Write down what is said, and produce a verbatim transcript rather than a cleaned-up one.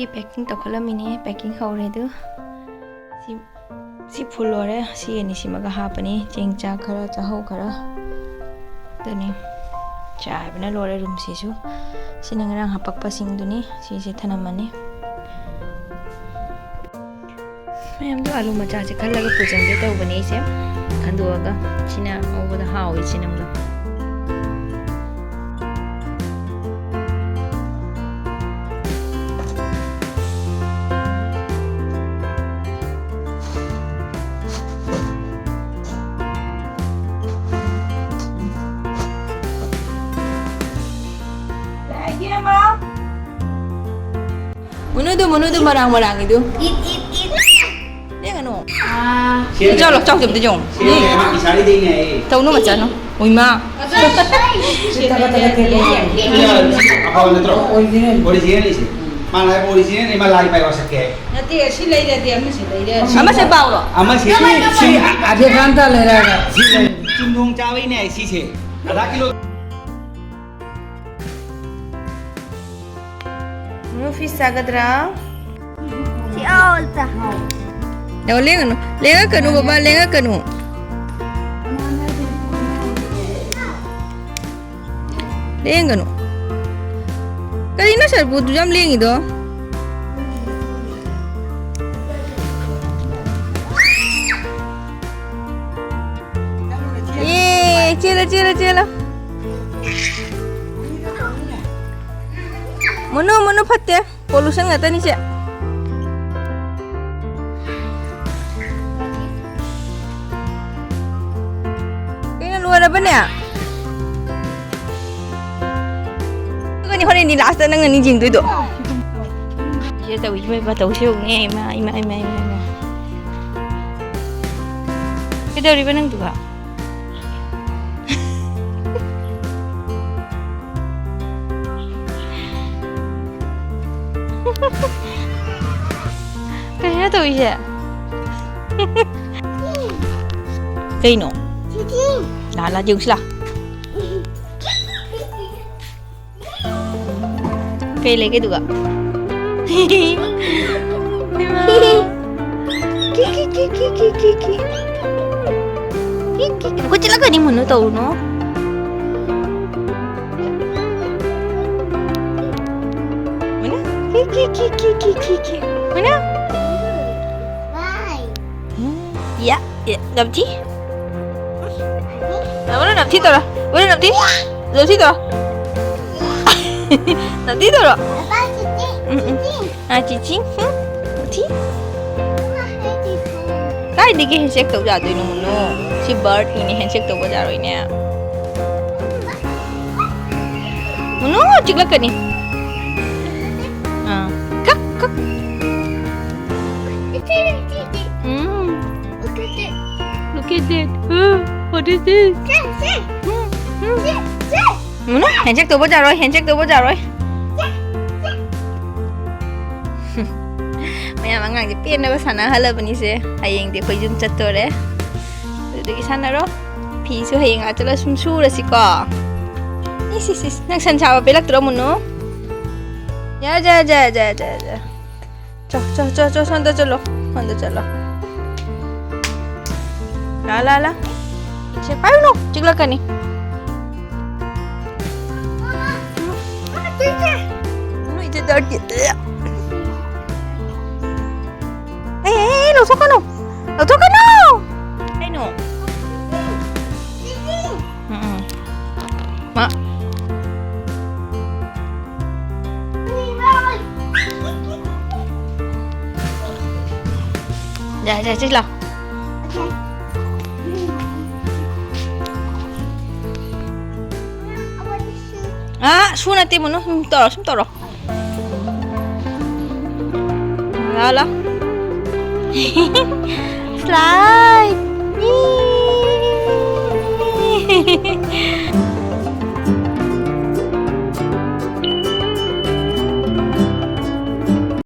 ꯁꯤ packing ꯇꯧꯈꯠꯂꯝꯃꯤꯅꯦ, packing ꯍꯧꯔꯦ ꯑꯗꯨ꯫ ꯁꯤ, ꯁꯤ full ꯂꯣꯏꯔꯦ꯫ ꯁꯤ ꯑꯅꯤꯁꯤꯃꯒ ꯍꯥꯞꯄꯅꯤ, ꯆꯦꯡ ꯆꯥꯛ ꯈꯔ, ꯆꯥꯍꯧ ꯈꯔ꯫ ꯑꯗꯨꯅꯤ ꯆꯥꯏꯕꯅ ꯂꯣꯏꯔꯦ ꯔꯨꯝꯁꯤꯁꯨ꯫ ꯁꯤꯅ ꯉꯔꯥꯡ ꯍꯥꯄꯛꯄꯁꯤꯡꯗꯨꯅꯤ꯫ ꯁꯤꯁꯦ ꯊꯅꯝꯃꯅꯤ꯫ ꯃꯌꯥꯝꯗꯣ ꯑꯥꯂꯨ ꯃꯆꯥꯁꯦ ꯈꯜꯂꯒ ꯄꯨꯖꯒꯦ ꯇꯧꯕꯅꯦ ꯑꯩꯁꯦ꯫ ꯈꯟꯗꯣꯛꯑꯒ ꯁꯤꯅ ꯉꯧꯕꯗ ꯍꯥꯎꯋꯤ ꯁꯤꯅ ꯑꯃꯨꯛ꯫ ꯃꯨꯅꯨꯗꯨ, ꯃꯨꯅꯨꯗꯨ, ꯃꯔꯥꯡ ꯃꯔꯥꯡꯒꯤꯗꯨ꯫ ꯏꯠ, ꯏꯠ, ꯏꯠ꯫ ꯂꯦꯡꯒꯅꯨ꯫ ꯁꯤ ꯆꯥꯎ, ꯂꯥꯎ, ꯆꯥꯎ, ꯆꯨꯝꯗ ꯌꯦꯡꯉꯨ꯫ ꯁꯤ ꯎꯝ꯫ ꯃꯥ ꯏꯁꯥꯗꯤ ꯇꯧꯅꯨ, ꯃꯆꯥꯅꯨ꯫ ꯎꯏꯃꯥ꯫ ꯑꯐꯕ ꯅꯠꯇ꯭ꯔꯣ? ꯑꯣꯔꯤꯖꯤꯅꯦꯜ꯫ ꯑꯣꯔꯤꯖꯤꯅꯦꯜꯅꯤ ꯁꯤ꯫ ꯃꯥꯅ ꯍꯥꯏꯕ ꯑꯣꯔꯤꯖꯤꯅꯦꯜꯅꯤ, ꯃꯥ ꯂꯥꯏ ꯄꯥꯏꯕ ꯁꯛꯀꯦ꯫ ꯅꯠꯇꯦ, ꯑꯁꯤ ꯂꯩꯔꯗꯤ ꯑꯃꯁꯦ ꯂꯩꯔꯦ꯫ ꯑꯃꯁꯦ ꯄꯥꯎꯔꯣ? ꯑꯃꯁꯦ꯫ ꯁꯤ, ꯁꯤ, ꯑꯥ, ꯑꯥ, ꯁꯤ ꯂꯩ꯫ ꯆꯨꯝꯗꯣꯡ ꯆꯥꯕꯩꯅꯦ ꯁꯤꯁꯦ꯫ ꯑꯗꯥ ꯀꯤꯂꯣ꯫ ꯃꯨꯅꯨ ꯐꯤꯁ ꯆꯥꯒꯗ꯭ꯔꯥ? ꯁꯤ ꯑꯣꯜꯇ꯫ ꯌꯥ, ꯂꯦꯡꯒꯅꯨ꯫ ꯂꯦꯡꯉꯛꯀꯅꯨ ꯕꯕꯥ, ꯂꯦꯡꯉꯛꯀꯅꯨ꯫ ꯂꯦꯡꯒꯅꯨ꯫ ꯀꯔꯤꯅꯣ ꯁꯔꯕꯨꯗꯨ ꯌꯥꯝ ꯂꯦꯡꯉꯤꯗꯣ? ꯑꯦ, ꯆꯦꯜꯂꯣ, ꯆꯦꯜꯂꯣ, ꯆꯦꯜꯂꯣ꯫ ꯃꯨꯅꯨ, ꯃꯨꯅꯨ ꯐꯠꯇꯦ꯫ Pollution ꯉꯥꯛꯇꯅꯤ ꯁꯦ꯫ ꯀꯩꯅꯣ ꯂꯣꯏꯔꯕꯅꯦ? ꯑꯗꯨꯒꯅꯤ ꯍꯣꯔꯦꯟꯗꯤ last ꯅꯪꯅ ꯅꯤꯡꯁꯤꯡꯗꯣꯏꯗꯣ꯫ ꯁꯤꯗ ꯇꯧꯔꯤꯁꯤ ꯃꯇꯧꯁꯤ ꯌꯦꯡꯉꯨꯅꯦ꯫ ꯏꯃꯥ, ꯏꯃꯥ, ꯏꯃꯥ, ꯏꯃꯥ, ꯏꯃꯥ꯫ ꯀꯩꯗꯧꯔꯤꯕ ꯅꯪꯗꯨꯕ? ꯀꯩꯅꯣ ꯇꯧꯔꯤꯁꯦ? ꯀꯩꯅꯣ? ꯂꯥ, ꯂꯥ, ꯌꯦꯡꯁꯤ ꯂꯥ꯫ ꯀꯩ ꯂꯩꯒꯦ ꯑꯗꯨꯒ? ꯏꯃꯥ꯫ ꯀꯤ, ꯀꯤ, ꯀꯤ꯫ ꯀꯤ, ꯀꯤ, ꯀꯤ꯫ ꯃꯈꯨꯠ ꯆꯤꯛꯂꯛꯀꯅꯤ, ꯃꯨꯅꯨ, ꯇꯧꯅꯨ꯫ ꯃꯨꯅꯨ꯫ ꯀꯤ, ꯀꯤ, ꯀꯤ꯫ ꯃꯨꯅꯨ꯫ ꯌꯥ, ꯌꯥ, ꯅꯝꯊꯤ꯫ ꯃꯨꯅꯨ, ꯅꯝꯊꯤ ꯇꯧꯔꯣ꯫ ꯃꯨꯅꯨ, ꯅꯝꯊꯤ꯫ ꯅꯝꯊꯤ ꯇꯧꯔꯣ꯫ ꯅꯝꯊꯤ ꯇꯧꯔꯣ꯫ ꯎꯝ, ꯎꯝ꯫ ꯑꯥ, ꯆꯤꯆꯤ꯫ ꯍꯨꯝ, ꯅꯝꯊꯤ꯫ ꯀꯥꯏꯗꯒꯤ handshake ꯇꯧ ꯌꯥꯗꯣꯏꯅꯣ, ꯃꯨꯅꯨ? ꯁꯤ birdꯅꯤꯅꯦ, handshake ꯇꯧꯕ ꯌꯥꯔꯣꯏꯅꯦ꯫ ꯃꯨꯅꯨ, ꯆꯤꯛꯂꯛꯀꯅꯤ꯫ ꯑꯥ, ꯀꯛ, ꯀꯛ꯫ ꯎꯝ꯫ Look at that. Huh? What is this? Um, um. ꯃꯨꯅꯨ, handshake ꯇꯧꯕ ꯌꯥꯔꯣꯏ, handshake ꯇꯧꯕ ꯌꯥꯔꯣꯏ꯫ ꯃꯌꯥꯝ ꯑꯉꯥꯡꯁꯦ ꯄꯦꯟꯅꯕ ꯁꯥꯟꯅꯍꯜꯂꯕꯅꯤꯁꯦ꯫ ꯍꯌꯦꯡꯗꯤ ꯑꯩꯈꯣꯏ ꯌꯨꯝ ꯆꯠꯇꯣꯔꯦ꯫ ꯑꯗꯨꯗꯒꯤ ꯁꯥꯟꯅꯔꯣ꯫ ꯐꯤꯁꯨ ꯍꯌꯦꯡ ꯑꯥ ꯆꯠꯂ ꯁꯨꯝ ꯁꯨꯔꯁꯤꯀꯣ꯫ ꯏꯁ, ꯏꯁ, ꯏꯁ꯫ ꯅꯪ ꯁꯟ ꯁꯥꯕ ꯄꯦꯜꯂꯛꯇ꯭ꯔꯣ, ꯃꯨꯅꯨ? ꯌꯥ, ꯌꯥ, ꯌꯥ, ꯌꯥ, ꯌꯥ, ꯌꯥ꯫ ꯆꯣ, ꯆꯣ, ꯆꯣ, ꯆꯣ, ꯁꯣꯝꯗ ꯆꯠꯂꯣ, ꯁꯣꯝꯗ ꯆꯠꯂꯣ꯫ ꯂꯥ, ꯂꯥ, ꯂꯥ꯫ ꯁꯦ, ꯄꯥꯏꯔꯨꯅꯨ, ꯆꯤꯛꯂꯛꯀꯅꯤ꯫ ꯅꯣꯏ ꯏꯆꯦ ꯗꯔꯇꯤ꯫ ꯑꯦ, ꯑꯦ, ꯑꯦ, ꯂꯧꯊꯣꯛꯀꯅꯨ꯫ ꯂꯧꯊꯣꯛꯀꯅꯨ꯫ ꯀꯩꯅꯣ? ꯎꯝ, ꯎꯝ꯫ ꯃꯥ꯫ ꯌꯥ, ꯌꯥ, ꯁꯤ ꯂꯥꯎ꯫ ꯑꯥ, ꯁꯨ ꯅꯠꯇꯦ, ꯃꯨꯅꯨ꯫ ꯁꯨꯝ ꯇꯧꯔꯣ, ꯁꯨꯝ ꯇꯧꯔꯣ꯫ ꯂꯥ, ꯂꯥ꯫ Slide꯫